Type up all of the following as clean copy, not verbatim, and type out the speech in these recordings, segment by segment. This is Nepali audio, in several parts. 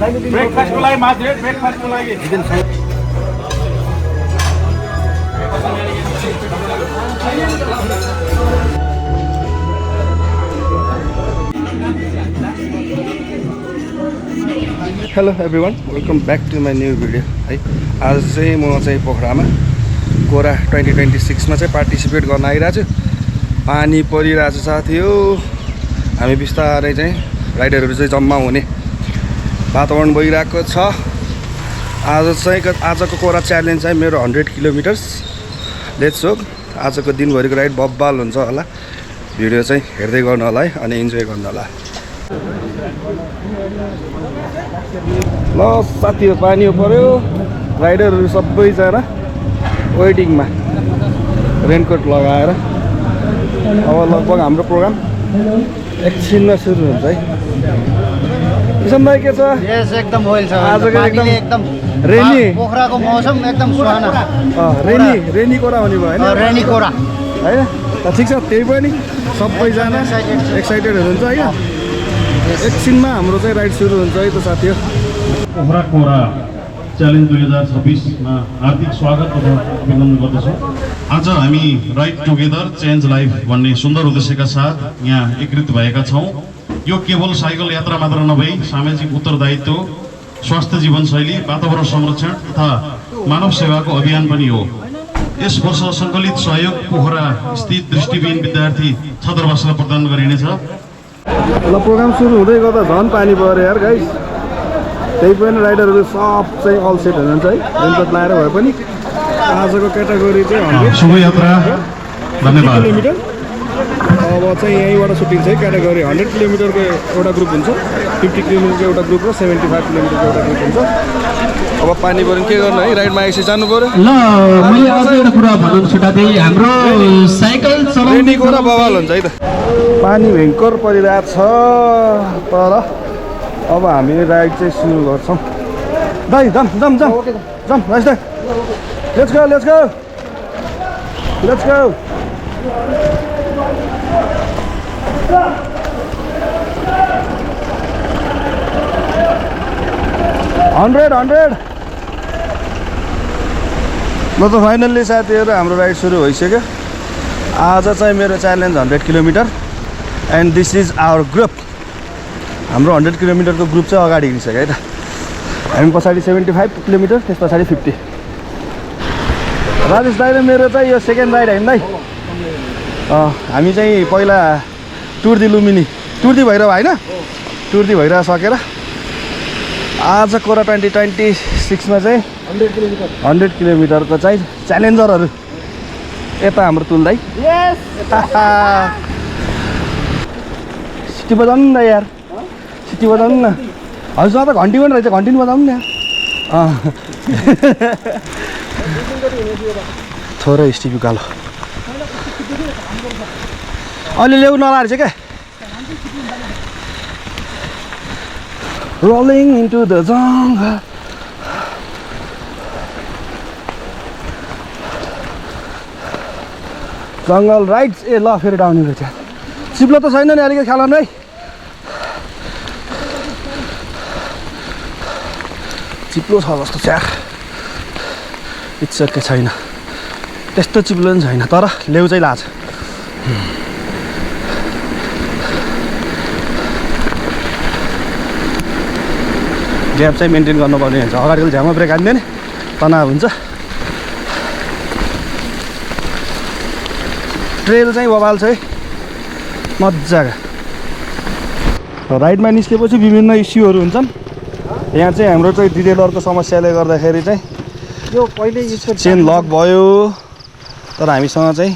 ब्रेकफास्टको लागि माथि ब्रेकफास्टको लागि hello everyone, welcome back to my new video है। आज चाहिँ म चाहिँ पोखरामा कोरा 2026 मा चाहिँ पार्टिसिपेट गर्न आइरहेको छु। पानी परिरहेको छ साथी हो। हामी बिस्तारै चाहिँ राइडरहरू चाहिँ जम्मा हुने वातावरण भइरहेको छ। आजको कोरा च्यालेन्ज चाहिँ मेरो 100 किलोमिटर्स। लेट्स होप आजको दिनभरिको राइड बब्बाल हुन्छ होला। भिडियो चाहिँ हेर्दै गर्नु होला है अनि इन्जोय गर्नु होला। ल साथी हो, पानी पर्यो। राइडरहरू सबैजना वेटिङमा रेनकोट लगाएर। अब लगभग हाम्रो प्रोग्राम एकछिनमा सुरु हुन्छ है। किसन भाइ के छ? यस एकदम वेल छ। आजको एकदम रेनी पोखराको मौसम एकदम सुहाना। रेनी कोरा हुने भयो हैन? रेनी कोरा हैन त ठिक छ। त्यही पनि सबैजना एक्साइटेड हुनुहुन्छ है। एकछिनमा हाम्रो चाहिँ राइड सुरु हुन्छ है त साथी हो। पोखरा कोरा च्यालेन्ज 2026 मा हार्दिक स्वागत तथा अभिनन्दन गर्दछु। आज हामी राइड टुगेदर चेन्ज लाइफ भन्ने सुन्दर उद्देश्यका साथ यहाँ एकत्रित भएका छौँ। यो केवल साइकल यात्रा मात्र नभई सामाजिक उत्तरदायित्व, स्वास्थ्य जीवनशैली, वातावरण संरक्षण तथा मानव सेवाको अभियान पनि हो। यस वर्ष सङ्कलित सहयोग पोखरा स्थित दृष्टिविहीन विद्यार्थी छात्रावासलाई प्रदान गरिनेछ। ल प्रोग्राम सुरु हुँदै गर्दा झन् पानी पर्यो यार गाइस। त्यही पनि राइडरहरू सब चाहिँ अल सेट हुनुहुन्छ है। रेनकोट लाएर भए पनि आजको क्याटेगोरी चाहिँ 100 शुभ यात्रा, धन्यवाद। किलोमिटर। अब चाहिँ यहीँबाट सुटिङ चाहिँ क्याटेगोरी 100 किलोमिटरको एउटा ग्रुप हुन्छ, 50 किलोमिटरको एउटा ग्रुप र 75 किलोमिटरको एउटा ग्रुप हुन्छ। अब पानी पर्यो के गर्नु है, राइडमा एकछिन जानु पर्यो। ल मैले अझ एउटा कुरा भन्न छुटाउँदै हाम्रो साइकल रेनी कोरा बवाल हुन्छ है त। पानी भयङ्कर परिरहेको छ तर अब हामी राइड चाहिँ सुरु गर्छौँ। दाइ जम जम जम जम राइस दाइ। Let's go let's go let's go. 100 ल त फाइनल्ली साथीहरू हाम्रो राइड सुरु भइसक्यो। आज चाहिँ मेरो challenge 100 kilometre and this is our group. हाम्रो 100 किलोमिटरको ग्रुप चाहिँ अगाडि हिँडिसक्यो है त। हामी पछाडि 75 किलोमिटर, त्यस पछाडि 50। राजेश दाइ र मेरो चाहिँ यो सेकेन्ड राइड होइन दाइ। हामी चाहिँ पहिला tour the Lumbini, tour the Bhairav होइन, टुर दि भैरव सकेर आज कोरा 2026 मा चाहिँ 100 किलोमिटरको चाहिँ च्यालेन्जरहरू यता हाम्रो तुल दाइ। सिटी बजाउनु न यार, सिटी बजाउनु न। हजुरसँग त घन्टी पनि रहेछ, घन्टी पनि बजाउनु न यार। थोरै स्टिपी उकालो अहिले ल्याउ नला रहेछ क्या। Rolling into the jungle. जङ्गल राइड्स। ए ल फेरि डाउन रहेछ। चिप्लो त छैन नि, अलिकति ख्याल गर्नु है। चिप्लो छ जस्तो छ यार। इट्सके छैन, त्यस्तो चिप्लो पनि छैन तर लेउ चाहिँ लाछ। ग्याप चाहिँ मेन्टेन गर्नुपर्ने हुन्छ। अगाडिको झ्यामा ब्रेक हान्दियो नि तनाव हुन्छ। ट्रेल चाहिँ बबाल छ है, मजाको। राइडमा निस्केपछि विभिन्न इस्युहरू हुन्छन्। यहाँ चाहिँ हाम्रो चाहिँ डिटेलरको समस्याले गर्दाखेरि चाहिँ यो पहिले चेन लक भयो। तर हामीसँग चाहिँ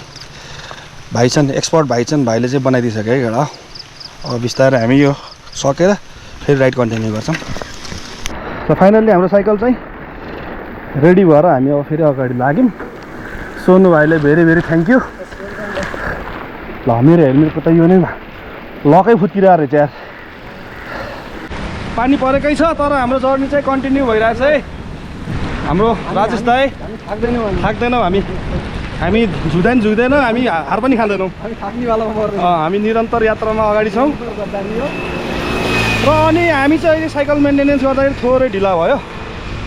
भाइ छन्, एक्सपर्ट भाइ छन्, भाइले चाहिँ बनाइदिइसक्यो है एउटा। अब बिस्तारै हामी यो सकेर फेरि राइड कन्टिन्यू गर्छौँ। र फाइनल्ली हाम्रो साइकल चाहिँ रेडी भएर हामी अब फेरि अगाडि लाग्यौँ। सोनु भाइले भेरी भेरी थ्याङ्क यू। ल मेरो हेलमेटको त यो नै लकै फुत्किरहेको रहेछ यार। पानी परेकै छ तर हाम्रो जर्नी चाहिँ कन्टिन्यू भइरहेछ है। हाम्रो राजेश दाइ थाक्दैनौँ हामी झुक्दैनौँ, हामी हार पनि खाँदैनौँ। हामी निरन्तर यात्रामा अगाडि छौँ। र अनि हामी चाहिँ अहिले साइकल मेन्टेनेन्स गर्दाखेरि थोरै ढिला भयो।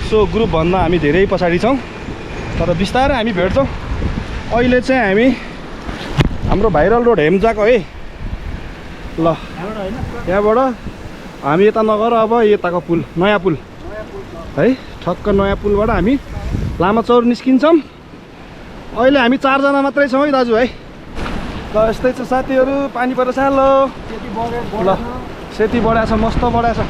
सो ग्रुपभन्दा हामी धेरै पछाडि छौँ, तर बिस्तारै हामी भेट्छौँ। अहिले चाहिँ हामी हाम्रो भाइरल रोड हेम्जाको है। ल यहाँबाट हामी यता नगर अब यताको पुल, नयाँ पुल है, ठक्क नयाँ पुलबाट हामी लामाचौर निस्किन्छौँ। अहिले हामी 4 जना मात्रै छौँ है दाजु है। ल यस्तै छ साथीहरू, पानी परेछ। ल ल सेती बढाएको छ, मस्त बढाएको छ।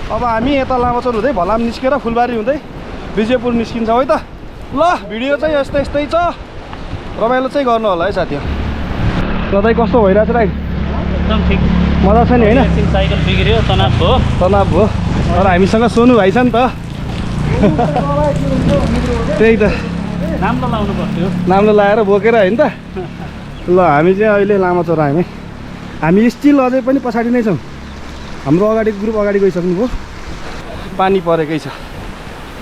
अब हामी यता लामाचौर हुँदै भलाम निस्केर फुलबारी हुँदै विजयपुर निस्किन्छौँ है त। ल भिडियो चाहिँ यस्तै छ, रमाइलो चाहिँ गर्नु होला है साथीहरू। ल दाइ कस्तो भइरहेछ राइड? एकदम ठिक, मजा छ नि होइन? साइकल बिग्रियो, तनाव भयो। तनाव भयो, तर हामीसँग सोनु भाइ छ नि त। त्यही त नाम त लाउनु पर्थ्यो। नाम्लो लाएर बोकेर होइन त। ल हामी चाहिँ अहिले लामाचौर आयौँ है। हामी स्टिल अझै पनि पछाडि नै छौँ। हाम्रो अगाडिको ग्रुप अगाडि गइसक्नुभयो। पानी परेकै छ,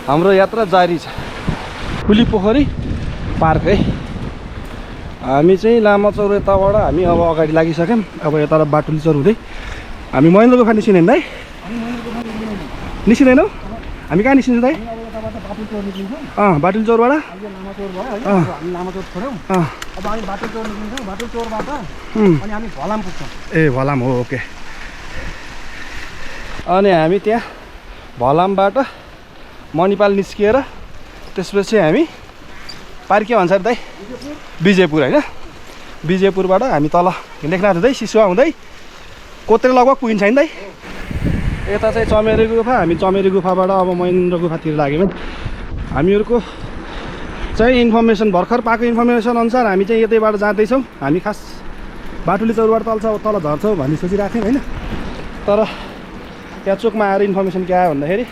हाम्रो यात्रा जारी छ। फुली पोखरी पार्क है। हामी चाहिँ लामाचौर यताबाट हामी अब अगाडि लागिसक्यौँ। अब यता बाटुलीचौर हुँदै हामी महेन्द्र गुफा निस्किने दाइ? निस्किँदैनौँ? हामी कहाँ निस्किन्छौँ दाइ? बाटुलीचौरबाट ए भलाम हो, ओके। अनि हामी त्यहाँ भलामबाट मणिपाल निस्किएर त्यसपछि हामी पार्क के भन्छ अरे दाइ? विजयपुर होइन। विजयपुरबाट हामी तल लेखनाथ हुँदै सिसुवा हुँदै कोत्रे लगभग पुगिन्छ नि दाइ? यता चाहिँ चमेरे गुफा, हामी चमेरे गुफाबाट अब महेन्द्र गुफातिर लाग्यौँ। हामीहरूको चाहिँ इन्फर्मेसन भर्खर पाएको इन्फर्मेसन अनुसार हामी चाहिँ यतैबाट जाँदैछौँ। हामी खास बाटुलीचौरबाट तल झर्छौँ भन्ने सोचिरहेको थियौँ होइन, तर त्यहाँ चोकमा आएर इन्फर्मेसन के आयो भन्दाखेरि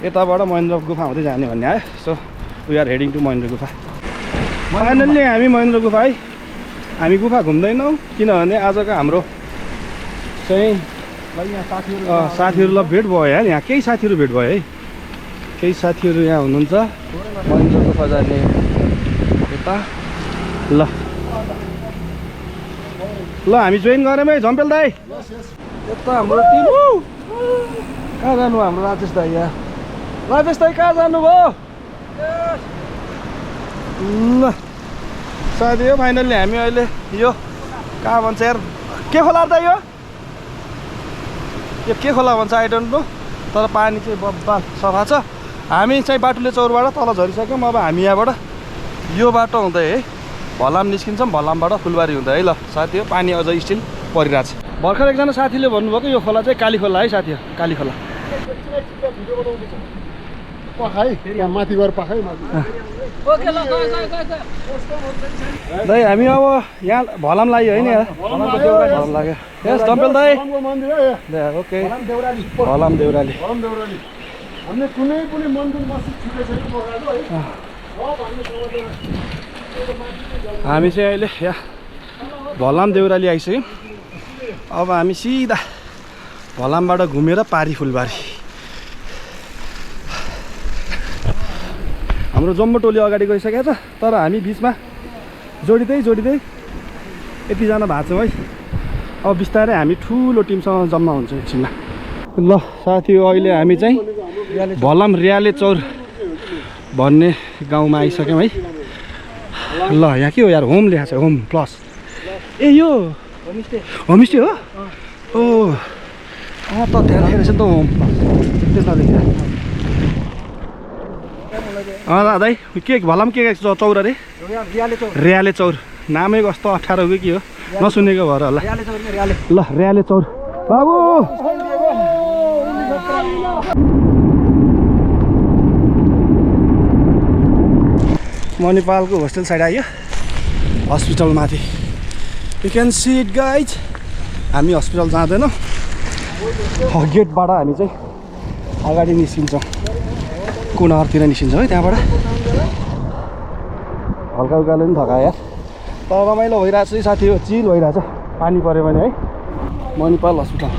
यताबाट महेन्द्र गुफा हुँदै जाने भन्ने आयो। So we are heading to Mahendra गुफा। फाइनल्ली हामी महेन्द्र गुफा है। हामी गुफा घुम्दैनौँ किनभने आजको हाम्रो चाहिँ साथीहरूलाई भेट भयो यार। यहाँ केही साथीहरू भेट भयो है, केही साथीहरू यहाँ हुनुहुन्छ महेन्द्र गुफा जाने यता। ल ल हामी जोइन गऱ्यौँ है झम्पेल दाई। यता हाम्रो टिम कहाँ जानु हाम्रो राजेश दाई? यहाँ राजेश दाई कहाँ जानुभयो? ल साथी हो फाइनल्ली हामी अहिले यो कहाँ भन्छ यार, के खोला त यो के खोला भन्छ आई डोन्ट नो, तर पानी चाहिँ बब्बाल सफा छ। हामी चाहिँ बाटुलीचौरबाट तल झरिसक्यौँ। अब हामी यहाँबाट यो बाटो हुँदै है भलाम निस्किन्छौँ, भलामबाट फुलबारी हुँदै है। ल साथी हो पानी अझै स्टिल परिरहेछ। भर्खर एकजना साथीले भन्नुभएको यो खोला चाहिँ काली खोला है साथी हो, काली खोला। माथि गएर पाखै दाइ हामी अब यहाँ भलाम लाग्यो होइन? भलाम लाग्यो यस डम्पेल दाइ। ओके भलाम देउराली। हामीले कुनै पनि मन्दिर मस्जिद छुटेको छैन। हामी चाहिँ अहिले यहाँ भलाम देउराली आइसक्यौँ। अब हामी सिधा भलामबाट घुमेर पारी फुलबारी। हाम्रो जम्बो टोली अगाडि गइसकेको छ, तर हामी बिचमा जोडिँदै यतिजना भएको छौँ है। अब बिस्तारै हामी ठुलो टिमसँग जम्मा हुन्छ एकछिनमा। ल साथी हो अहिले हामी चाहिँ भलाम रियाले चौर भन्ने गाउँमा आइसक्यौँ है। ल यहाँ के हो यार, होम लेखा छ, होम प्लस। ए यो होमस्टे हो? ओ त त्यहाँ लेखेको रहेछ नि त होम प्लस, त्यसमा लेखेको। दाइ के भलाम के चौर अरे? रियाले चौर। नामै कस्तो 18 हो कि हो, नसुनेको भएर होला। ल रियाले चौर बाबु। मणिपालको होस्टेल साइड आयो, हस्पिटल माथि। You can see it guys. हामी हस्पिटल जाँदैनौँ, गेटबाट हामी चाहिँ अगाडि निस्किन्छौँ, कुनाहरूतिर निस्किन्छौँ है। त्यहाँबाट हल्का उकालो पनि थकायो यार, तर रमाइलो भइरहेछ है साथी हो, चिल भइरहेछ पानी पऱ्यो भने है। मणिपाल हस्पिटल।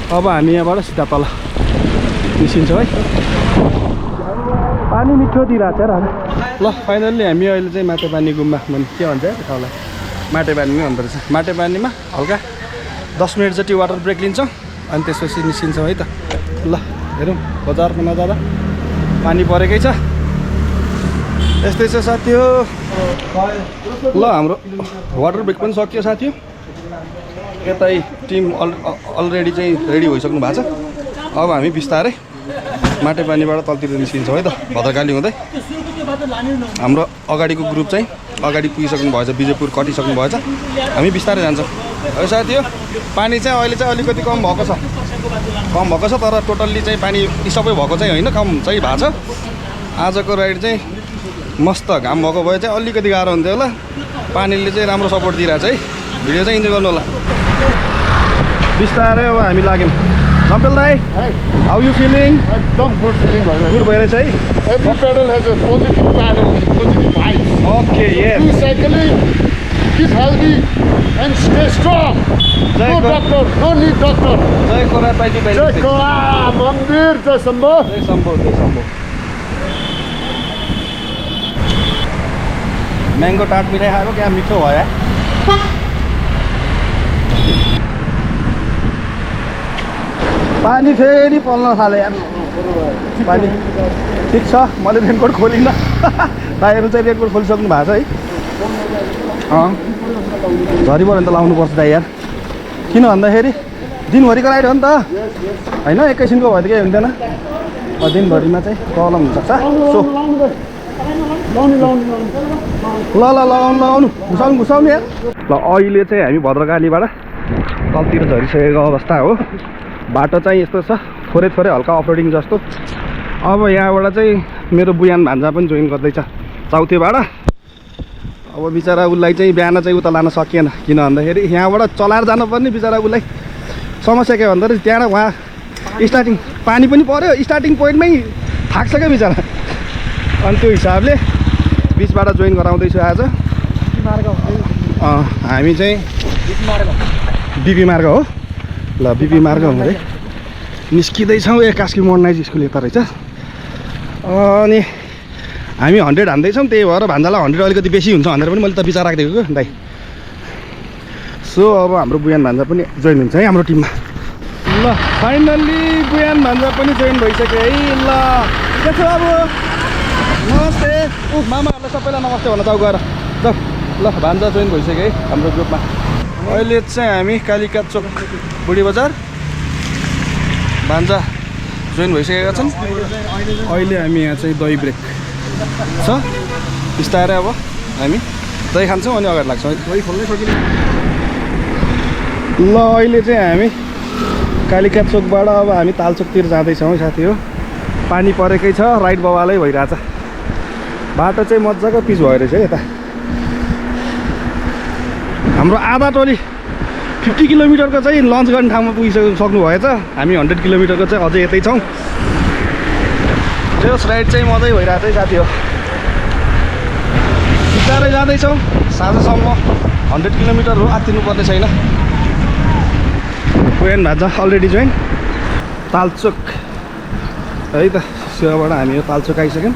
अब हामी यहाँबाट सिधा तल निस्किन्छौँ है। पानी मिठो दिइरहेको छ यार। ल फाइनल्ली हामी अहिले चाहिँ माटेपानी गुम्बा भने के भन्छ त्यो ठाउँलाई माटेपानीमै भन्दो रहेछ। माटेपानीमा हल्का 10 मिनट जति वाटर ब्रेक लिन्छौँ अनि त्यसपछि निस्किन्छौँ है त। ल हेरौँ बजारमा नजाँदा पानी परेकै छ। यस्तै छ साथी हो। ल हाम्रो वाटर ब्रेक पनि सकियो साथी हो। यतै टिम अलरेडी चाहिँ रेडी भइसक्नु भएको छ। अब हामी बिस्तारै माटेपानीबाट तलतिर निस्किन्छौँ है त। भद्रकाली हुँदै हाम्रो अगाडिको ग्रुप चाहिँ अगाडि पुगिसक्नु भएछ, विजयपुर कटिसक्नु भएछ। हामी बिस्तारै जान्छौँ है साथी हो। पानी चाहिँ अहिले चाहिँ अलिकति कम भएको छ, तर टोटल्ली चाहिँ पानी सबै भएको चाहिँ होइन, कम चाहिँ भएको छ। आजको राइड चाहिँ मस्त घाम भएको भए चाहिँ अलिकति गाह्रो हुन्थ्यो होला। पानीले चाहिँ राम्रो सपोर्ट दिइरहेछ है। भिडियो चाहिँ इन्जोय गर्नु होला। बिस्तारै अब हामी लाग्यौँ। जम्पेल दाइ, हाउ यु फिलिङ? एकदम गुड फिलिङ भइरहेको गुड भइरहेछ है। Every pedal has a positive paddle, positive vibes. Okay yes. Do cycling, keep healthy and stay strong. No doctor, no need doctor. जय कोरा पाइटी पाइटी। जय कोरा मन्दिर, जय शम्भो। जय शम्भो, जय शम्भो। म्याङ्गो टाट मिठाई खाएको क्या मिठो भयो। पानी फेरि पर्न थाल्यो यार। पानी ठिक छ, मैले रेनकोट खोलिनँ। दाइहरू चाहिँ रेनकोट खोलिसक्नु भएको छ है। झरी पऱ्यो भने त लाउनुपर्छ दाइ यार। किन भन्दाखेरि दिनभरिको राइड हो नि त होइन, एकैछिनको भयो त केही हुन्थेन। दिनभरिमा चाहिँ प्रब्लम हुनसक्छ। सो ल लगाउनु घुसाउनु यार। ल अहिले चाहिँ हामी भद्रकालीबाट तलतिर झरिसकेको अवस्था हो। बाटो चाहिँ यस्तो छ, थोरै हल्का अफरोडिङ जस्तो। अब यहाँबाट चाहिँ मेरो बुयान भान्जा पनि जोइन गर्दैछ चौथीबाट। अब बिचरा उसलाई चाहिँ बिहान चाहिँ उता लान सकिएन, किन भन्दाखेरि यहाँबाट चलाएर जानुपर्ने। बिचरा उसलाई समस्या के भन्दाखेरि त्यहाँ उहाँ स्टार्टिङ पानी पनि पऱ्यो, स्टार्टिङ पोइन्टमै थाक्छ क्या बिचरा। अनि त्यो हिसाबले बिचबाट जोइन गराउँदैछु आज। हामी चाहिँ बिपी मार्ग हो। ल बिपी मार्ग हुँदै निस्किँदैछौँ। ए कास्की मोडनाइज स्कुल यता रहेछ। अनि हामी 100 हान्दैछौँ, त्यही भएर भान्जालाई 100 अलिकति बेसी हुन्छ भनेर पनि मैले त विचार राखिदिएको क्या दाइ। सो अब हाम्रो बुयान भान्जा पनि जोइन हुन्छ है हाम्रो टिममा। ल फाइनल्ली बुयान भान्जा पनि जोइन भइसक्यो है। ल के छ अब? नमस्ते। मामाहरूलाई सबैलाई नमस्ते भन्न चाउ गएर जाऊ। ल भान्जा जोइन भइसक्यो है हाम्रो ग्रुपमा। अहिले चाहिँ हामी कालीका चोक बुढी बजार भान्जा जोइन भइसकेका छन्। अहिले हामी यहाँ चाहिँ दही ब्रेक छ। बिस्तारै अब हामी दही खान्छौँ अनि अगाडि लाग्छौँ। दही खोल्नै सकिन्छ। ल अहिले चाहिँ हामी कालीका चोकबाट अब हामी तालचोकतिर जाँदैछौँ साथी हो। पानी परेकै छ, राइड बवालै भइरहेछ। बाटो चाहिँ मजाको पिच भयो रहेछ है यता। हाम्रो आधा टोली 50 किलोमिटरको चाहिँ लन्च गर्ने ठाउँमा पुगिसक्नु भएछ। हामी 100 किलोमिटरको चाहिँ अझै यतै छौँ। त्यो राइड चाहिँ मजै भइरहेको छ साथी हो। बिस्तारै जाँदैछौँ साँझसम्म। 100 किलोमिटर हो, आत्तिनु पर्ने छैन। बुयान भान्जा अलरेडी जोइन। तालचोक है त, सेवाबाट हामी यो तालचोक आइसक्यौँ।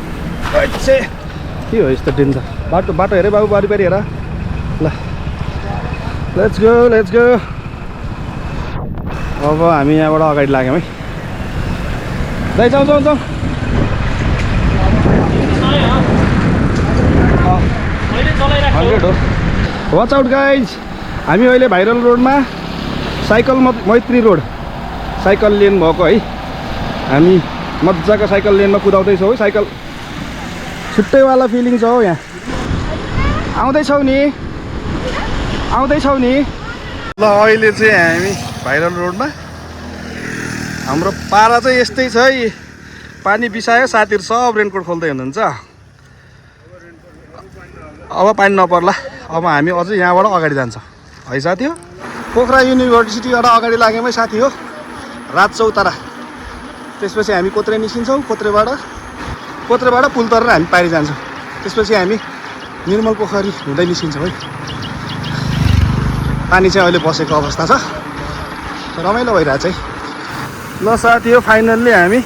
के हो यस्तो डेन्जर बाटो हेरे बाबु, बारी हेर। ल लेट्स गो। अब हामी यहाँबाट अगाडि लाग्यौँ है। दाइ जाउँ। 100 हो। Watch out guys. हामी अहिले भाइरल रोडमा साइकल मैत्री रोड साइकल लेन भएको है। हामी मजाको साइकल लेनमा कुदाउँदैछौँ है। साइकल छुट्टैवाला फिलिङ छ हो यहाँ। आउँदैछौ नि। ल अहिले चाहिँ हामी भाइरल रोडमा। हाम्रो पारा चाहिँ यस्तै छ है। पानी बिसायो, साथीहरू सब रेनकोट खोल्दै हुनुहुन्छ। अब पानी नपर्ला। अब हामी अझै यहाँबाट अगाडि जान्छौँ है साथी हो। पोखरा युनिभर्सिटीबाट अगाडि लाग्यौँ है साथी हो। रात चौतारा, त्यसपछि हामी कोत्रे निस्किन्छौँ। कोत्रेबाट पुल तरेर हामी पारि जान्छौँ। त्यसपछि हामी निर्मल पोखरी हुँदै निस्किन्छौँ है। पानी चाहिँ अहिले बसेको अवस्था छ, रमाइलो भइरहेछ है। ल साथी हो फाइनल्ली हामी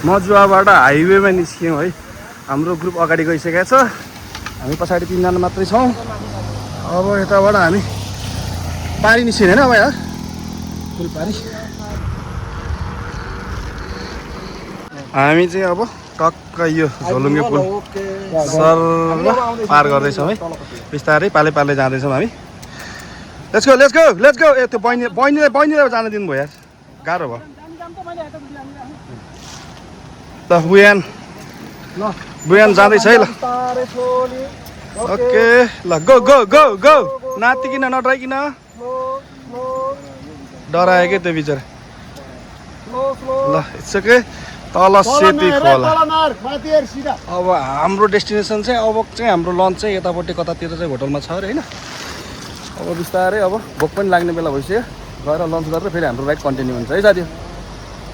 मजुवाबाट हाइवेमा निस्क्यौँ है। हाम्रो ग्रुप अगाडि गइसकेको छ हामी पछाडि 3 जना मात्रै छौँ अब यताबाट हामी पारी निस्किने हैन अब यार फुल पारी हामी चाहिँ अब टक्क यो झोलुङ्गे पुल सर पार गर्दैछौँ है बिस्तारै पाले पाले जाँदैछौँ हामी लेट्स गो ए त्यो बहिनीलाई जान दिनु भयो यार गाह्रो भयो ल बुयान जाँदैछ है ल ओके ल गो गो गो गो नातिकिन नडराइकिन डरायो क्या त्यो बिचरा ल इट्स ओके तल सेती खोला अब हाम्रो डेस्टिनेसन चाहिँ अब चाहिँ हाम्रो लन्च चाहिँ यतापट्टि कतातिर चाहिँ होटलमा छ अरे होइन अब बिस्तारै अब भोक पनि लाग्ने बेला भइसक्यो गएर लन्च गरेर फेरि हाम्रो राइड कन्टिन्यू हुन्छ है साथी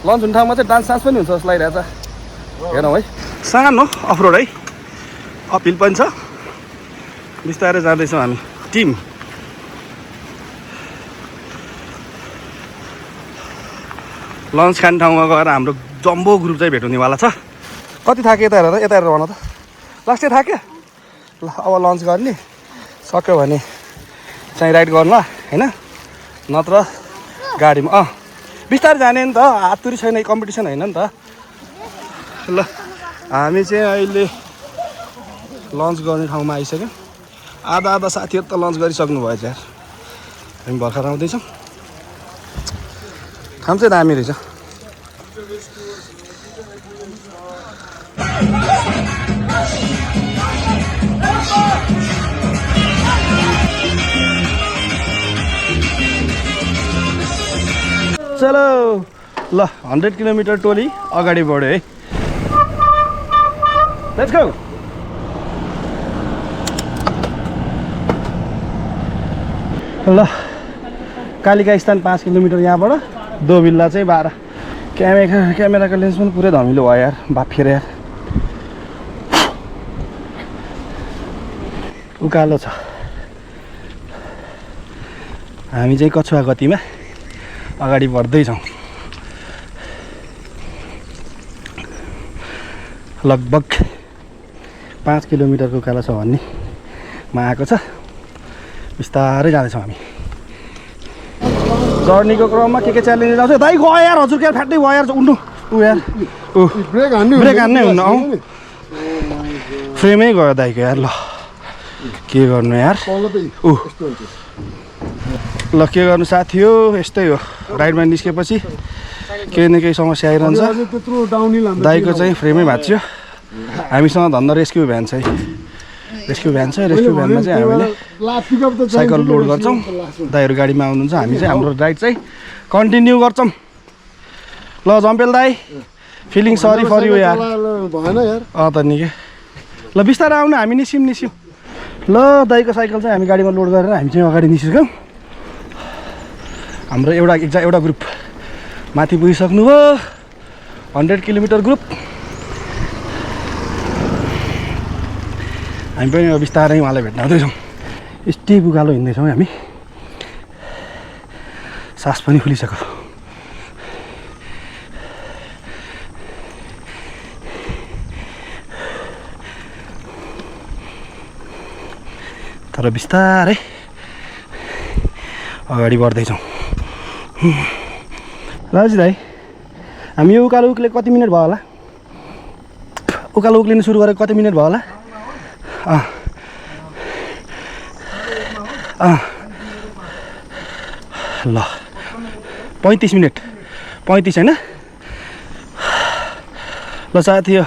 लन्च हुने ठाउँमा चाहिँ डान्स पनि हुन्छ जस्तो लागिरहेको छ हेरौँ है सानो अफरोड है अपिल पनि छ बिस्तारै जाँदैछौँ हामी टिम लन्च खाने ठाउँमा गएर हाम्रो जम्बो ग्रुप चाहिँ भेट हुनेवाला छ कति थाक्यो यता हेरेर भन त लास्टै थाक्यो ल अब लन्च गर्ने सक्यो भने चाहिँ राइड गर्नु होइन नत्र गाडीमा बिस्तारै जाने नि त हातुरी छैन कम्पिटिसन होइन नि त ल हामी चाहिँ अहिले लन्च गर्ने ठाउँमा आइसक्यौँ आधा साथीहरू त लन्च गरिसक्नु भएछ यार हामी भर्खर आउँदैछौँ खाम चाहिँ दामी रहेछ चलो ल 100 किलोमिटर टोली अगाडि बढ्यो है लेट्स गो ल कालिका स्थान 5 किलोमिटर यहाँबाट दोबिल्ला चाहिँ 12 क्यामेराको लेन्स पनि पुरै धमिलो भयो यार बाफ फेर यार उकालो छ हामी चाहिँ कछुवा गतिमा अगाडि बढ्दैछौँ लगभग 5 किलोमिटरको उकालो छ भन्ने मा आएको छ बिस्तारै जाँदैछौँ हामी जर्नीको क्रममा के च्यालेन्ज आउँछ दाइ गयो यार हजुर क्या फ्याट्टै भयो यार उड्नु ऊ यार ब्रेक हान्नै हुन्न औ फ्रेमै गयो दाइको यार ल के गर्नु यार ल के गर्नु साथी हो यस्तै हो राइडमा निस्केपछि केही न केही समस्या आइरहन्छ दाइको चाहिँ फ्रेमै भाँच्यो हामीसँग धन्न रेस्क्यु भ्यान छ रेस्क्यु भ्यानमा चाहिँ हामीले साइकल लोड गर्छौँ दाइहरू गाडीमा आउनुहुन्छ हामी चाहिँ हाम्रो राइड चाहिँ कन्टिन्यू गर्छौँ ल जम्पेल दाइ फिलिङ सरी फर यु यार भएन यार त निकै ल बिस्तारै आउनु हामी निस्यौँ ल दाइको साइकल चाहिँ हामी गाडीमा लोड गरेर हामी चाहिँ अगाडि निस्क्यौँ हाम्रो एउटा ग्रुप माथि पुगिसक्नु हो 100 किलोमिटर ग्रुप हामी पनि बिस्तारै उहाँलाई भेट्न आउँदैछौँ स्टेप उकालो हिँड्दैछौँ हामी सास पनि फुलिसक्यो तर बिस्तारै अगाडि बढ्दैछौँ राजु दाइ हामी यो उकालो उक्ले कति मिनट भयो होला उकालो उक्लिनु सुरु गरेको कति मिनट भयो होला ल 35 मिनट 35 होइन ल साथी हो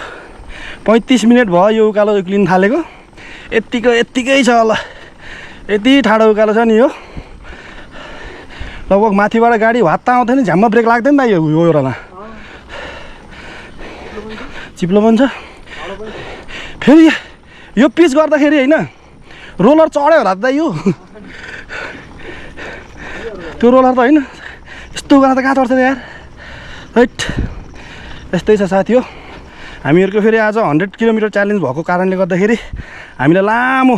35 मिनट भयो यो उकालो उक्लिनु थालेको यत्तिकै छ होला यति ठाडो उकालो छ नि यो लगभग माथिबाट गाडी हात्ता आउँथ्यो नि झ्याम्म ब्रेक लाग्दैन नि त यो एउटामा चिप्लो पनि छ फेरि यो पिच गर्दाखेरि होइन रोलर चढ्यो होला त यो त्यो रोलर त होइन यस्तो गर्दा त कहाँ चढ्छ त यार राइट यस्तै छ साथी हो हामीहरूको फेरि आज 100 किलोमिटर च्यालेन्ज भएको कारणले गर्दाखेरि हामीलाई लामो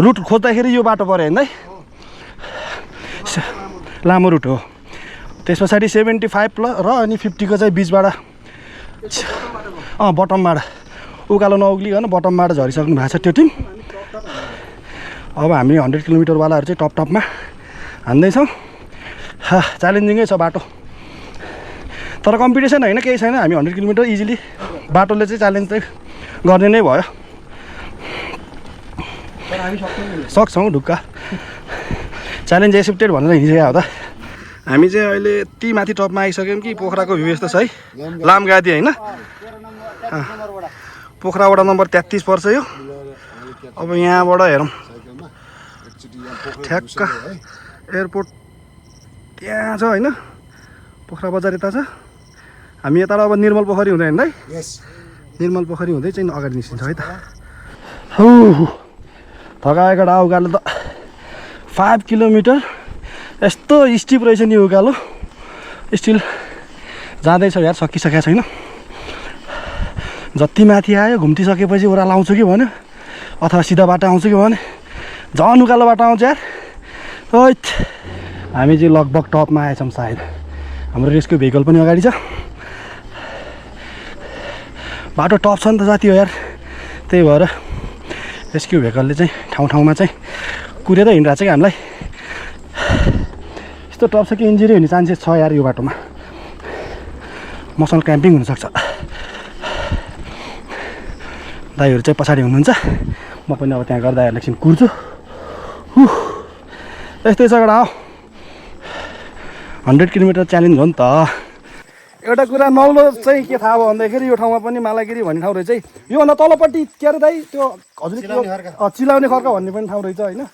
रुट खोज्दाखेरि यो बाटो पऱ्यो होइन लामो रुट हो त्यस पछाडि 75 र अनि 50 को चाहिँ बिचबाट बटमबाट उकालो नउक्लिकन बटमबाट झरिसक्नु भएको छ त्यो टिम। अब हामी 100 किलोमिटरवालाहरू चाहिँ टपमा हान्दैछौँ। च्यालेन्जिङै छ बाटो, तर कम्पिटिसन होइन, केही छैन। हामी 100 किलोमिटर इजिली बाटोले चाहिँ च्यालेन्ज चाहिँ गर्ने नै भयो। सक्छौँ ढुक्का, च्यालेन्ज एक्सेप्टेड भनेर हिँडिसक्यो हो त। हामी चाहिँ अहिले यति माथि टपमा आइसक्यौँ कि पोखराको भ्यू यस्तो छ है, लामगादी होइन, पोखरा वडा नम्बर 33 पर्छ यो। अब यहाँबाट हेरौँ ठ्याक्क एयरपोर्ट त्यहाँ छ होइन, पोखरा बजार यता छ। हामी यता अब निर्मल पोखरी हुँदै हिँड्दै, निर्मल पोखरी हुँदै चाहिँ अगाडि निस्किन्छ है त। थकाएको उकालो त 5 किलोमिटर यस्तो स्टिप रहेछ नि उकालो, स्टिल जाँदैछ यार, सकिसकेको छैन। जति माथि आयो घुम्टिसकेपछि ओह्रालो आउँछु कि भन्यो, अथवा सिधा बाटो आउँछु कि भन्यो, झन् उकालो बाटो आउँछ यार। हैट, हामी चाहिँ लगभग टपमा आएछौँ सायद। हाम्रो रेस्क्यु भेहिकल पनि अगाडि छ। बाटो टप छ नि त साथी हो यार, त्यही भएर रेस्क्यु भेहिकलले चाहिँ ठाउँ चाहिँ कुरेर हिँडिरहेको छ कि हामीलाई। यस्तो टप छ कि इन्जुरी हुने चान्सेस छ यार यो बाटोमा, मसल क्याम्पिङ हुनसक्छ। दाइहरू चाहिँ पछाडि हुनुहुन्छ, म पनि अब त्यहाँ गर्दा एकछिन कुर्छु। यस्तै छ एउटा 100 किलोमिटर च्यालेन्ज हो नि त। एउटा कुरा नौलो चाहिँ के थाहा भयो भन्दाखेरि यो ठाउँमा पनि मालागिरी भन्ने ठाउँ रहेछ है। योभन्दा तलपट्टि के अरे दाइ त्यो हजुर चिलाउने खर्का भन्ने पनि ठाउँ रहेछ होइन।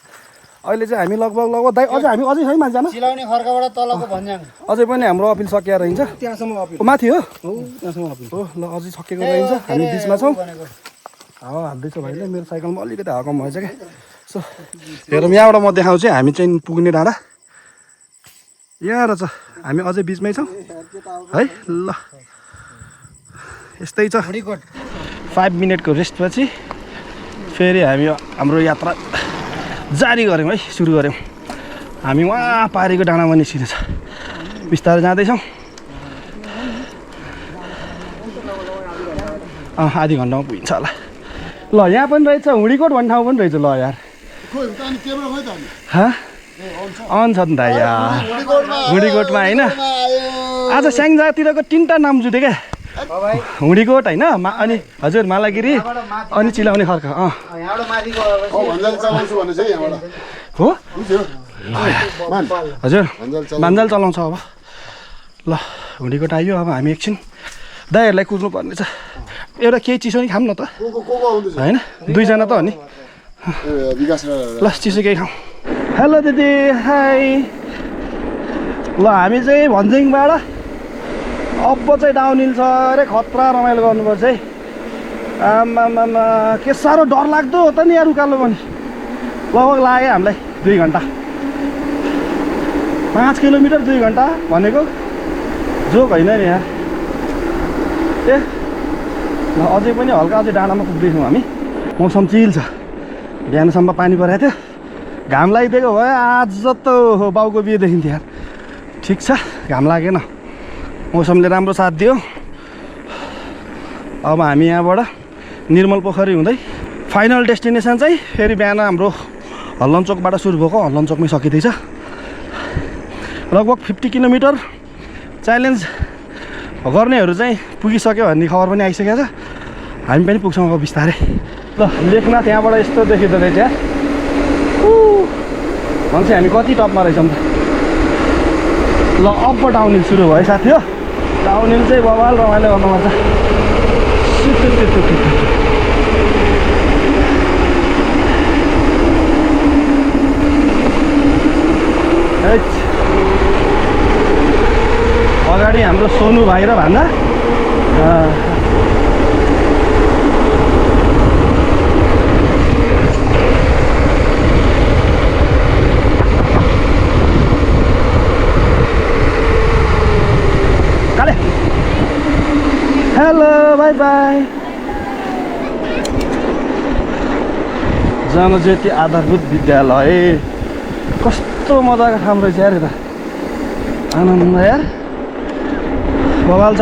अहिले चाहिँ हामी लगभग दाइ अझै है मान्छे चिलाउने खर्काबाट तलको भन्ज्याङ अझै पनि हाम्रो अपिल सकिएर रहन्छ। त्यहाँसम्म अपिल माथि हो त्यहाँसम्म अपिल हो ल, अझै सकिएको रहन्छ। हामी बिचमा छौँ। हावा हाल्दैछ भाइले, मेरो साइकलमा अलिकति हावा कम भएछ क्या। सो हेरौँ, यहाँबाट म देखाउँछु हामी चाहिँ पुग्ने डाँडा यहाँ रहेछ। हामी अझै बिचमै छौँ है। ल यस्तै छ। 5 मिनटको रेस्टपछि फेरि हामी हाम्रो यात्रा जारी गऱ्यौँ है, सुरु गऱ्यौँ। हामी वहाँ पारीको डाँडामा निस्किँदैछ, बिस्तारै जाँदैछौँ। आधी घन्टामा पुगिन्छ होला। ल यहाँ पनि रहेछ, हुडीकोट भन्ने ठाउँ पनि रहेछ। ल यार अन छ नि त यार, हुडीकोटमा होइन। आज स्याङ्जातिरको 3टा नाम जुटे क्या, हुडीकोट होइन, अनि हजुर मालागिरी, अनि चिलाउने खर्का। हो हजुर भान्जाल चलाउँछ अब। ल हुडीकोट आइयो, अब हामी एकछिन दाइहरूलाई कुद्नु पर्ने छ। एउटा केही चिसो नि खाऊँ न त होइन, 2 जना त हो नि। ल चिसो केही खाऊँ। हेलो दिदी, हाई। ल हामी चाहिँ भन्ज्याङबाट अब चाहिँ डाउनहिल छ अरे, खतरा रमाइलो गर्नुपर्छ है। आमामा के साह्रो डर लाग्दो हो त नि यार उकालो पनि। लगभग लाग्यो हामीलाई 2 घन्टा। 5 किलोमिटर 2 घन्टा भनेको जोक होइन नि यार। ए ल अझै पनि हल्का अझै डाँडामा पुग्दैछौँ हामी। मौसम चिल छ, बिहानसम्म पानी परेको थियो, घाम लागिदिएको भए आज त बाउको बिहे देखिन्थ्यो यार। ठिक छ, घाम लागेन, मौसमले राम्रो साथ दियो। अब हामी यहाँबाट निर्मल पोखरी हुँदै फाइनल डेस्टिनेसन चाहिँ फेरि बिहान हाम्रो हल्लनचोकबाट सुरु भएको, हल्लनचोकमै सकिँदैछ। लगभग 50 किलोमिटर च्यालेन्ज गर्नेहरू चाहिँ पुगिसक्यो भन्ने खबर पनि आइसकेको छ। हामी पनि पुग्छौँ अब बिस्तारै। ल लेखनाथ यहाँबाट यस्तो देखिँदो रहेछ यार। भन्छ हामी कति टपमा रहेछौँ त। ल अप डाउनहिल सुरु भयो साथी हो। डाउनहिल चाहिँ बवाल रमाइलो गर्नुपर्छ। अगाडि हाम्रो सोनु भाइ र भान्जा काले हेलो बाई बाई। जनज्योति आधारभूत विद्यालय कस्तो मजाको ठाउँ रहेछ यार। यता आनन्द यार, बवाल छ।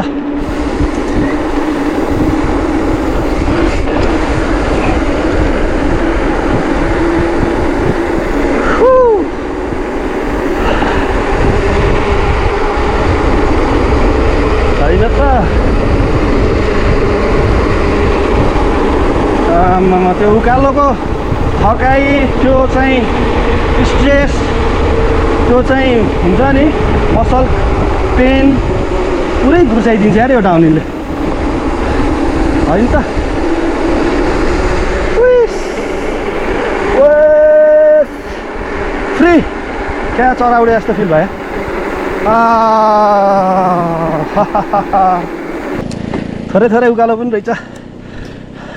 उकालोको थकाइ त्यो चाहिँ स्ट्रेस त्यो चाहिँ हुन्छ नि मसल पेन पुरै घुर्साइदिन्छ यार यो डाउनहिलले होइन त फ्री क्या चरा उडे जस्तो फिल भयो थोरै थोरै उकालो पनि रहेछ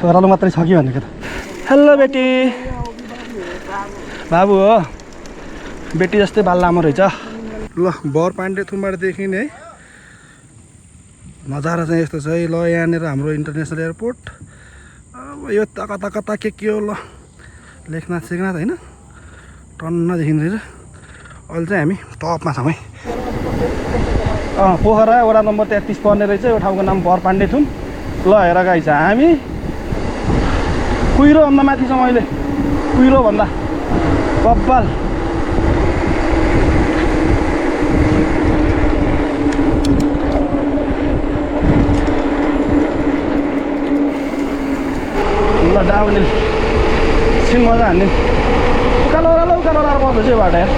ओह्रालो मात्रै छ कि भनेको त हेलो बेटी बाबु हो बेटी जस्तै बाल लामो रहेछ ल बर पाण्डेथुमबाट देखिने है नजारा चाहिँ यस्तो छ है ल यहाँनिर हाम्रो इन्टरनेसनल एयरपोर्ट अब यो तका तका के हो ल लेखनाथ सेखनाथ होइन टन्न देखिँदैछ अहिले चाहिँ हामी टपमा छौँ है पोखरा वडा नम्बर 33 पर्ने रहेछ यो ठाउँको नाम बर पाण्डेथुम ल हेर गाइस हामी कुहिरो भन्दा माथि छौँ अहिले कुहिरो भन्दा कब्बाल ल डाउनहिल छिन मजा हान्ने उकालो ओह्रालो पर्दैछ यो बाटो यार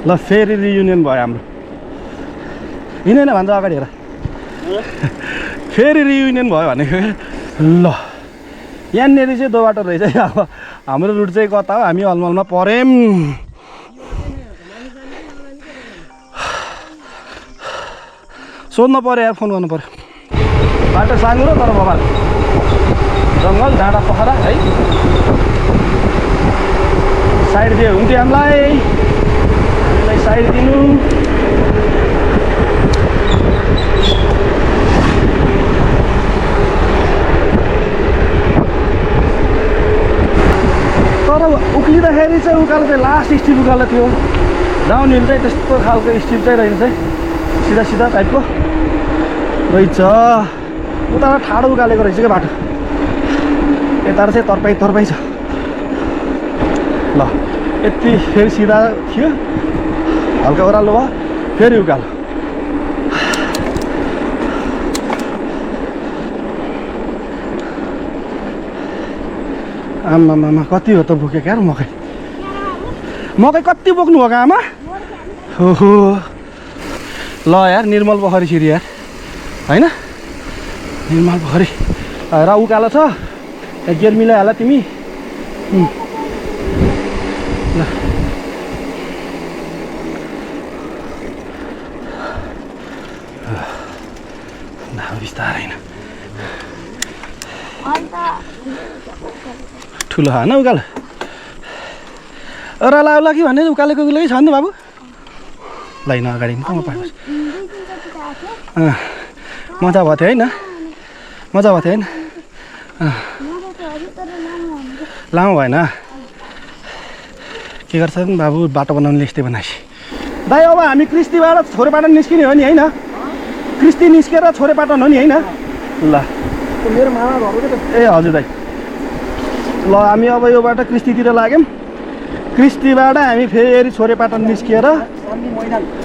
ल फेरि रियुनियन भयो हाम्रो हिँडेन भन्छ अगाडि हेर फेरि रियुनियन भयो भनेको ल यहाँनिर चाहिँ दो बाटो रहेछ अब हाम्रो रुट चाहिँ कता हो हामी हलमलमा पऱ्यौँ सोध्नु पऱ्यो यार फोन गर्नु पऱ्यो बाटो साँगुरो तर बबाल जङ्गल डाँडा पोखरा है साइड दियो हुन्थ्यो हामीलाई साइड दिनु तर उक्लिँदाखेरि चाहिँ उकालो चाहिँ लास्ट स्टिप उकालो थियो डाउनहिल चाहिँ त्यस्तो खालको स्टिप चाहिँ रहेछ है सिधा सिधा टाइपको रहेछ उता ठाडो उकालेको रहेछ क्या बाटो यता चाहिँ तर्पाई छ ल यति फेरि सिधा थियो हल्का ओह्रालो भयो फेरि उकालो आमामामा कति हो त बोके क्या मकै कति बोक्नु हो आमा हो ल यार निर्मल पोखरी छिरी यार होइन निर्मल पोखरी र उकालो छ गियर मिलाइहाल तिमी ल बिस्तारै ठुलो होइन उकालो ओह्रालो आउला कि भने उकालेको उकालेकै छ नि त बाबु लाइन अगाडि कहाँ पाएपछि मजा भएको थियो होइन मजा भएको थियो होइन लामो भएन के गर्छ बाबु बाटो बनाउनुले यस्तै बनाएछ दाइ अब हामी क्रिस्टीबाट छोरेपाटन निस्किने हो नि होइन क्रिस्टी निस्केर छोरेपाटन हो नि होइन ल मेरो मामा घरको के त ए हजुर दाइ ल हामी अब योबाट क्रिस्टीतिर लाग्यौँ क्रिस्टीबाट हामी फेरि छोरेपाटन निस्किएर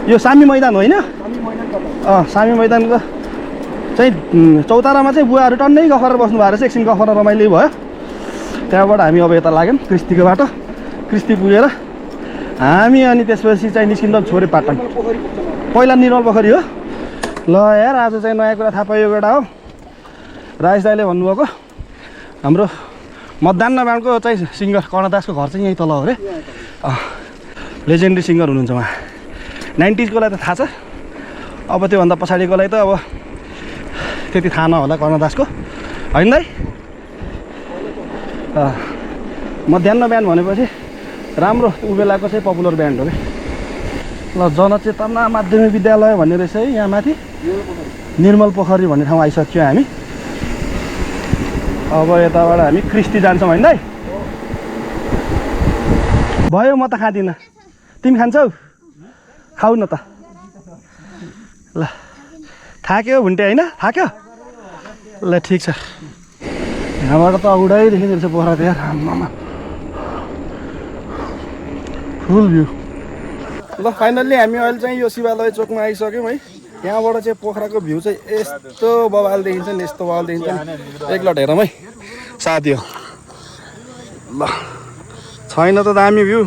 यो सामी मैदान होइन सामी मैदानको चाहिँ चौतारामा चाहिँ बुवाहरू टन्नै गफरेर बस्नु भएको रहेछ एकछिन गफरेर रमाइलो भयो त्यहाँबाट हामी अब यता लाग्यौँ क्रिस्टीको बाटो क्रिस्टी पुगेर हामी अनि त्यसपछि चाहिँ निस्किँदा छोरेपाटन पहिला निर्मल पोखरी हो ल यार आज चाहिँ नयाँ कुरा थाहा पायो एउटा हो राजेश दाइले भन्नुभएको हाम्रो मध्याह्न ब्यान्डको चाहिँ सिङ्गर कर्णदासको घर चाहिँ यहीँ तल हो अरे लेजेन्डरी सिङ्गर हुनुहुन्छ उहाँ 90sकोलाई त थाहा छ अब त्योभन्दा पछाडिकोलाई त अब त्यति थाहा नहोला कर्णदासको होइन दाइ मध्याह्न ब्यान्ड भनेपछि राम्रो ऊ बेलाको चाहिँ पपुलर ब्यान्ड हो कि ल जनचेतना माध्यमिक विद्यालय भन्ने रहेछ है यहाँ माथि निर्मल पोखरी भन्ने ठाउँ आइसक्यो हामी अब यताबाट हामी क्रिस्टी जान्छौँ होइन दाइ भयो म त खाँदिनँ तिमी खान्छौ खाऊ न त ल थाक्यो भुन्टे होइन थाक्यो ल ठिक छ यहाँबाट त उडाइ देखिँदो रहेछ पोखरा त यार आम्मामा फुल भ्यू ल फाइनल्ली हामी अहिले चाहिँ यो शिवालय चोकमा आइसक्यौँ है यहाँबाट चाहिँ पोखराको भ्यू चाहिँ यस्तो बवाल देखिन्छ नि यस्तो बवाल देखिन्छ नि एकलट हेरौँ है साथी हो ल छैन त दामी भ्यू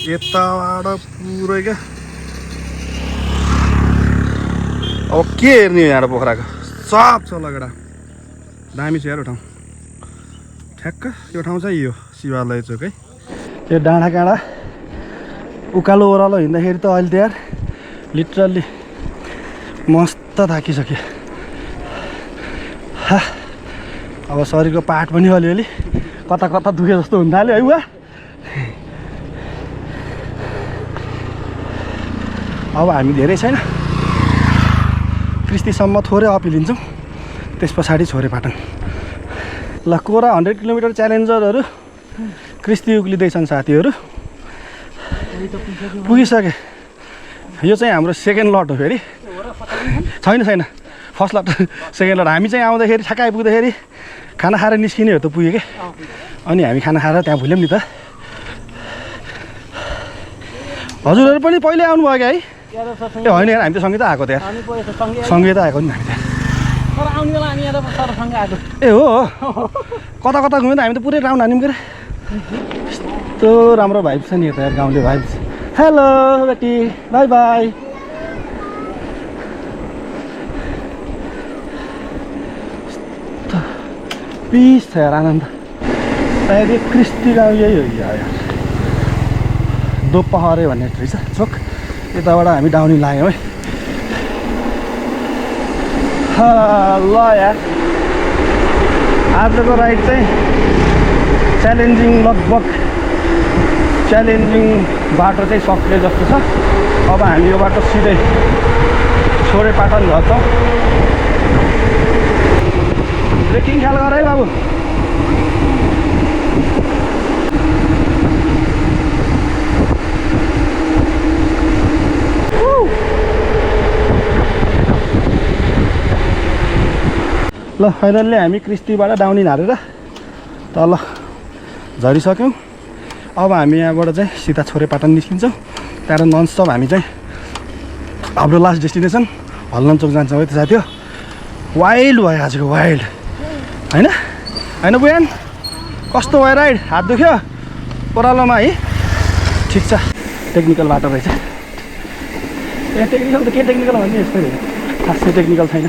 यताबाट पुरै क्या अब के हेर्ने हो यहाँ पोखराको सब छ लगेडा दामी छ यार ठाउँ ठ्याक्क यो ठाउँ चाहिँ यो शिवालय चोक है यो डाँडा काँडा उकालो ओह्रालो हिँड्दाखेरि त अहिले त यार लिटरल्ली मस्त थाकिसक्यो अब शरीरको पार्ट पनि अलिअलि कता कता दुखे जस्तो हुन थाल्यो है बुवा अब हामी धेरै छैन क्रिस्टीसम्म थोरै अपिल लिन्छौँ त्यस पछाडि छोरेपाटन ल कोरा 100 किलोमिटर च्यालेन्जरहरू क्रिस्टी उक्लिँदैछन् साथीहरू पुगिसके यो चाहिँ हाम्रो सेकेन्ड लट हो फेरि छैन फर्स्ट लट सेकेन्ड लट हामी चाहिँ आउँदाखेरि ठ्याक्क आइपुग्दाखेरि खाना खाएर निस्किने हो त पुग्यो क्या अनि हामी खाना खाएर त्यहाँ भुल्यौँ नि त हजुरहरू पनि पहिले आउनुभयो क्या है ए होइन यार हामी त सँगै त आएको त यार सँगै त आएको नि हामी त ए हो कता कता घुम्यो त हामी त पुरै राउन्ड हान्यौँ के यस्तो राम्रो भाइब छ नि यता यार गाउँले भाइब हेलो बेटी बाई बाई पिस छ यार आनन्द सायद यो क्रिस्टी गाउँ यही हो यार दोपहरे भन्ने रहेछ चोक यताबाट हामी डाउनी लाग्यौँ है ल यार आजको राइड चाहिँ च्यालेन्जिङ लगभग च्यालेन्जिङ बाटो चाहिँ सक्ने जस्तो छ अब हामी यो बाटो सिधै छोरेपाटन झर्छौँ ब्रेकिङ ख्याल गर है बाबु ल फाइनल्ली हामी क्रिस्टीबाट डाउन हालेर तल झरिसक्यौँ अब हामी यहाँबाट चाहिँ सिधा छोरेपाटन निस्किन्छौँ त्यहाँबाट ननस्टप हामी चाहिँ हाम्रो लास्ट डेस्टिनेसन हल्लन चोक जान्छौँ है त साथी हो वाइल्ड भयो आजको वाइल्ड होइन होइन बुहान कस्तो भयो राइड हात दुख्यो ओह्रालोमा है ठिक छ टेक्निकल बाटो रहेछ यहाँ टेक्निकल त के टेक्निकल भन्ने यस्तै खासै टेक्निकल छैन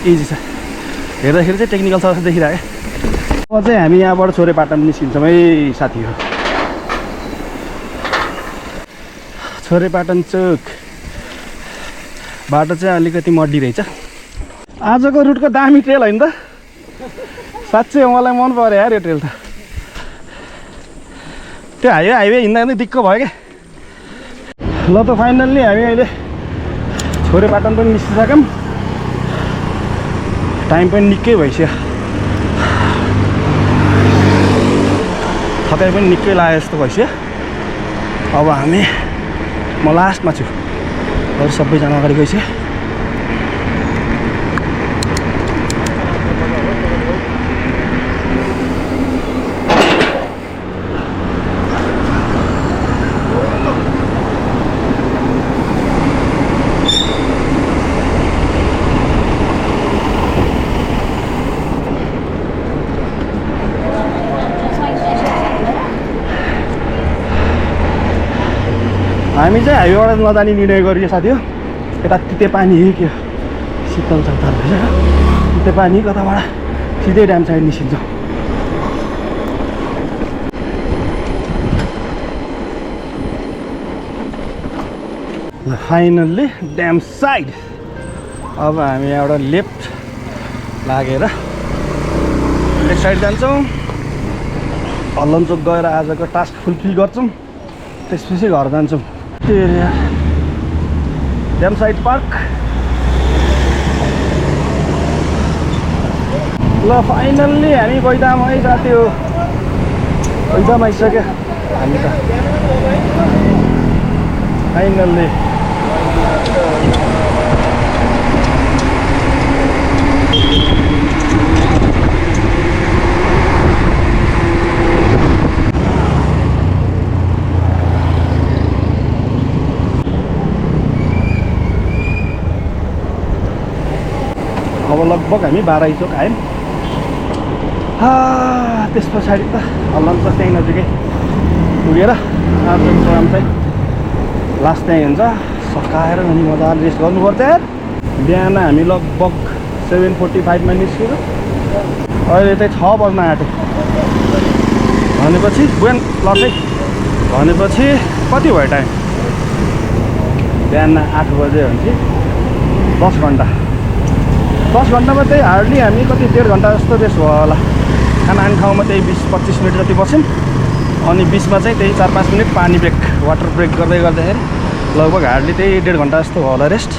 इजी छ हेर्दाखेरि चाहिँ टेक्निकल छ जस्तो देखिरहेको अब चाहिँ हामी यहाँबाट छोरेपाटन निस्किन्छौँ है साथीहरू छोरेपाटन चोक बाटो चाहिँ अलिकति मड्डी रहेछ आजको रुटको दामी ट्रेल होइन त साँच्चै मलाई मन पऱ्यो यार यो ट्रेल त त्यो हाइवे हिँड्दा हिँड्दै दिक्क भयो क्या ल त फाइनल्ली हामी अहिले छोरेपाटन पनि निस्किसक्यौँ टाइम पनि निकै भइसक्यो थकाइ पनि निकै लाग्यो जस्तो भइसक्यो अब हामी म लास्टमा छु अरू सबैजना अगाडि गइसक्यो हामी चाहिँ हाइवेबाट नजाने निर्णय गरियो साथी हो यता तिते पानी के शीतल चौताल रहेछ तिते पानी कताबाट सिधै ड्याम साइड निस्किन्छौँ ल फाइनल्ली ड्याम साइड अब हामी यहाँबाट लेफ्ट लागेर लेफ्ट साइड जान्छौँ हल्लन चोक गएर आजको टास्क फुलफिल गर्छौँ त्यसपछि घर जान्छौँ ड्याम साइड पार्क ल फाइनल्ली हामी बैदामै साथी हो बैदाम आइसक्यो हामी त फाइनल्ली अब लगभग हामी 12 चोक आयौँ। त्यस पछाडि त लन्च त्यहीँ नजिकै पुगेर आजको प्रोग्राम चाहिँ लास्ट त्यहीँ हुन्छ। सकाएर अनि मजाले रेस्ट गर्नुपर्छ यार। बिहान हामी लगभग 7:45 मा निस्क्यौँ, अहिले चाहिँ 6 बज्न आँट्यो भनेपछि बिहान लसै भनेपछि कति भयो टाइम? बिहान 8 बजे भने 10 घन्टा। 10 घन्टामा चाहिँ हार्डली हामी कति 1.5 घन्टा जस्तो रेस्ट भयो होला। खाना खाने ठाउँमा त्यही 20-25 मिनट जति बस्यौँ, अनि 20मा चाहिँ त्यही 4-5 मिनट पानी ब्रेक, वाटर ब्रेक गर्दै गर्दाखेरि लगभग हार्डली त्यही 1.5 घन्टा जस्तो भयो होला रेस्ट।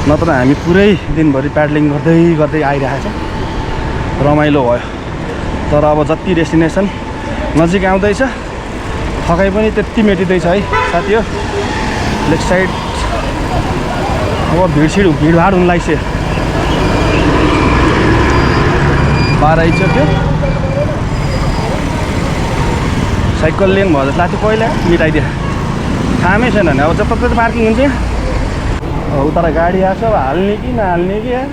नत्र हामी पुरै दिनभरि प्याडलिङ गर्दै गर्दै आइरहेको छ। रमाइलो भयो। तर अब जति डेस्टिनेसन नजिक आउँदैछ थकाइ पनि त्यति मेटिँदैछ है साथी हो। लेफ्ट साइड अब भिडभाड हुन लाग्छ। 12 आइसक्यो। साइकल लेन भयो जस्तो लाग्थ्यो पहिला, मिटाइदियो। थामै छैन भने अब जताततै पार्किङ हुन्छ। उता गाडी आएको छ, अब हाल्ने कि नहाल्ने कि यार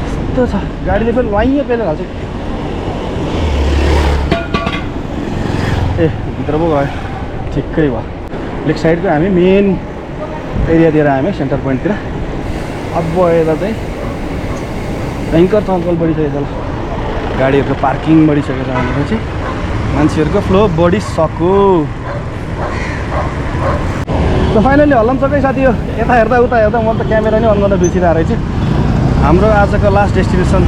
यस्तो छ। गाडीले पनि वाइयो पेलेर हाल्छ। ए भित्र पो गयो, ठिकै भयो। लेफ्ट साइडको हामी मेन एरियातिर आयौँ, सेन्टर पोइन्टतिर। अब यता चाहिँ भयङ्कर चलचल बढिसकेको छ। गाडीहरूको पार्किङ बढिसकेको छ भनेपछि मान्छेहरूको फ्लो बढिसक्यो। त फाइनली हल्लमचकै साथी हो। यता हेर्दा उता हेर्दा म त क्यामेरा नै अन गर्न बिर्सिरहेको रहेछु। हाम्रो आजको लास्ट डेस्टिनेसन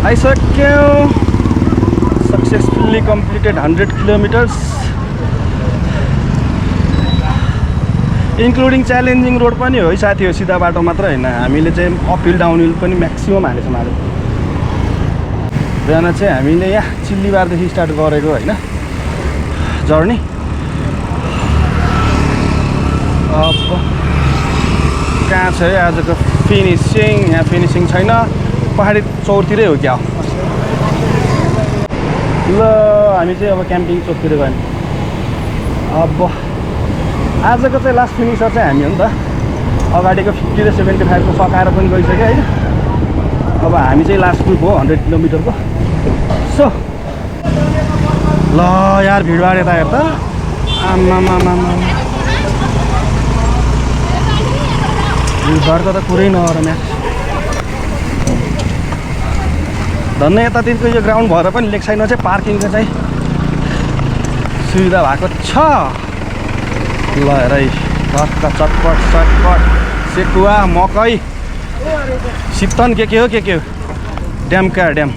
आइसक्यो। Successfully completed 100 kilometres including challenging road पनि हो है साथी हो। सिधा बाटो मात्र होइन, हामीले चाहिँ अपहिल डाउनहिल पनि म्याक्सिमम हालेछौँ आज। बिहान चाहिँ हामीले यहाँ चिल्लीबारदेखि स्टार्ट गरेको होइन जर्नी। अब कहाँ छ है आजको फिनिसिङ? यहाँ फिनिसिङ छैन, पहाडी चौरतिरै हो क्या। ल हामी चाहिँ अब क्याम्पिङ चौकतिर गयौँ। अब आजको चाहिँ लास्ट फिनिसर चाहिँ हामी हो नि त। अगाडिको 50 र 75 को सकाएर पनि गइसक्यो होइन। अब हामी चाहिँ लास्ट ग्रुप हो 100 किलोमिटरको। सो ल यार भिडभाड यता हेर्दा आमामामा भिडभाडको त कुरै नगर म्याच। धन्य यतातिरको यो ग्राउन्ड भएर पनि लेक साइडमा चाहिँ पार्किङको चाहिँ सुविधा भएको छ। ल हेर धक्का चटपट चटपट सेकुवा मकै सिप्तन के हो ड्याम क्या ड्याम।